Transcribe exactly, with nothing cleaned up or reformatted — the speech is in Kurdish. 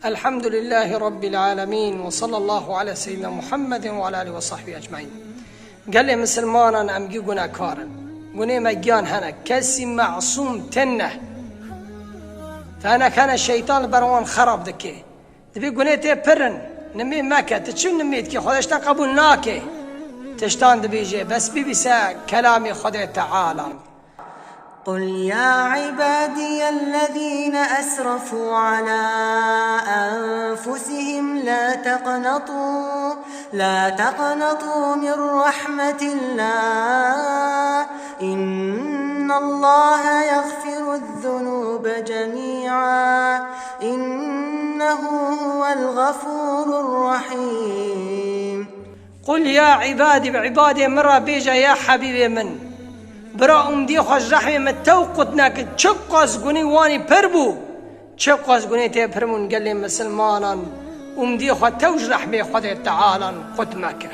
Elhamdülillâhi Rabbil âlemîn ve sallallahu ala seyyidina Muhammedin ve ala alihi ve sahbihi ecmaîn. Gelê misilmanan em gî gunekar in. Gunê me giyan hene. Kesî mesûm têne. Tenek hene şeytan li ber wan xerab dike. Dibê gunê tê pir in. Nimê meke. Tu çi nimê dikî? Xwedê ji te qebûl nake. Tiştan dibêje. Bes bibîse kelamê Xwedê Teala. قل يا عبادي الذين أسرفوا على أنفسهم لا تقنطوا، لا تقنطوا من رحمة الله، إن الله يغفر الذنوب جميعا، إنه هو الغفور الرحيم. Qul ya îbadî, bi îbadê min re bêje, ya hebîbê min. Bira umdiyê xwe ji rehmê min tew qut neke, çiqas gunî wanî pir bû, çiqas gunê tê pir bûn, gelê misilmanan, umdiyê xwe tew ji rehmê Xwedê Tealan qut meke.